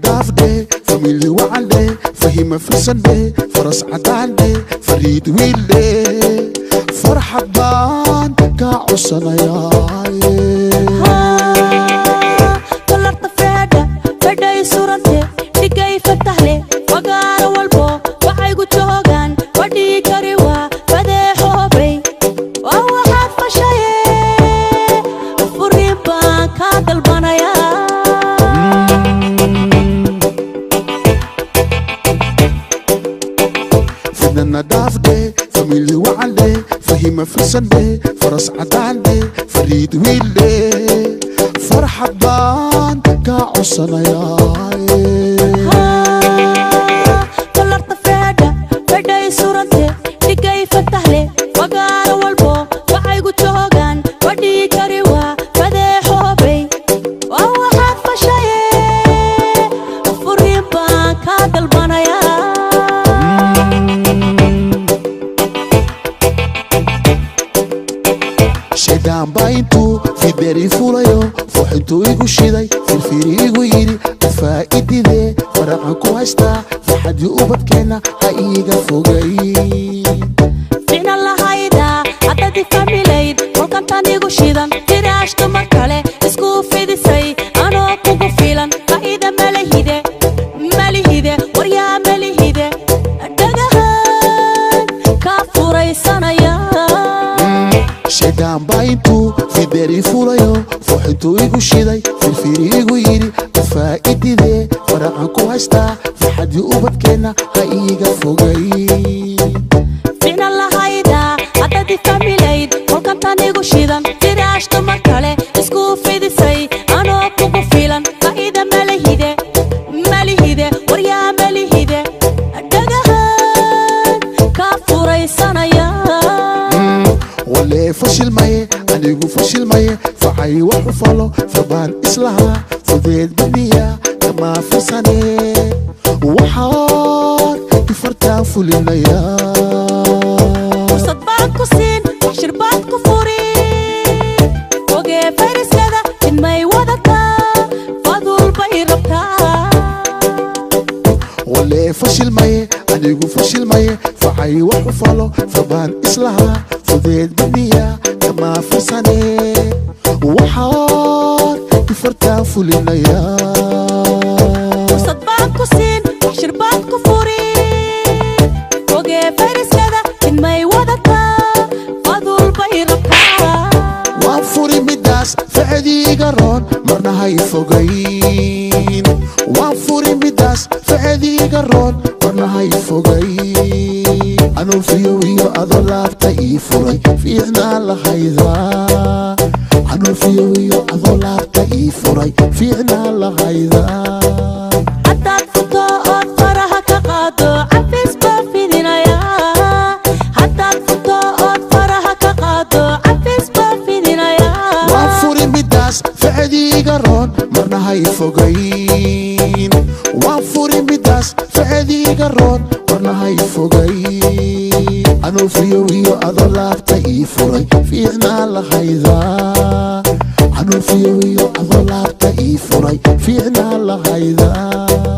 Dhaafdhe, famili wacandhe, fahima firsandhe, faras cadaandhe, fariid wiildhe, farxad baan kaa codsanayaaye. Falarta feedha fedhay surante dhigay fatahle fagaaro walbo waxaygu joogaan fadhii kari waa fadeexoobay waa waxaad fashaye furiin baan kaa dalbanayaa. Fidnana dhaafdhe, famili wacandhe, fahima firsandhe, faras cadaandhe, fariid wiildhe, farxad baan kaa codsanayaaye. Falarta feedha fedhay surante dhigay fatahle fagaaro walbo waxaygu joogaan fadhii kari waa fadeexoobay waa waxaad fashaye furiin baan kaa dalbanayaa. Shaydaan baa intuu fideeri fulayo fooxintuu igu shiday firfiri igu yidhi adfaa'ididee faraqan ku haystaa farxadii ubadkeenna ha iiga fogay. Ficna lahayda haddaad ifahmilayd kolkantan igu shidan firaashtu mar kale isku fidisay anoo kugu filan faa'iida malihide malihide waryaa malihide dhagahan kaa furaysanaya. Shaydaan baa intuu fideeri fulayo fooxintuu igu shiday firfiri igu yidhi adfaa'ididee faraqan ku haystaa farxadii ubadkeenna ha iiga fogay. Ficna lahayda haddaad ifahmilayd kolkantan igu shidan firaashtu mar kale isku fidisay anoo kugu filan faa'iida malihide malihide waryaa malihide dhagahan kaa furaysanaya. Walee fashilmaye anigu fashilmaye facay waxu falo farbaan islahaa fudeed badniya kamaa firsane waxaan ifartaan fulinayaa. Fursad baan ku siin waxshir baad ku furi ogee fayraskada idmay wadataa fadul bay rabtaa. Walee fashilmaye anigu fashilmaye facay waxu falo farbaan islahaa fudeed badniya kamaa firsane waxaan ifartaan fulinayaa. Fursad baan ku siin waxshir baad ku furi ogee fayraskada idmay wadataa fadul bay rabtaa. Waan furi midaas facdiiga roon marna hay fogayn, waan furi midaas facdiiga roon marna hay fogayn, anuu fiyow iyo adoo laabta ii furay fiicnaa lahaydaa, anuu fiyow iyo adoo laabta ii furay fiicnaa lahaydaa. Haddaad furto ood faraha ka qaado cafis baa fidinayaa, haddaad furto ood faraha ka qaado cafis baa fidinayaa. Waan furi midaas facdiiga roon marna hay fogayn, waan furi midaas facdiiga roon marna hay fogayn, anuu fiyow iyo adoo laabta ii furay fiicnaa lahaydaa, anuu fiyow iyo adoo laabta ii furay fiicnaa lahaydaa.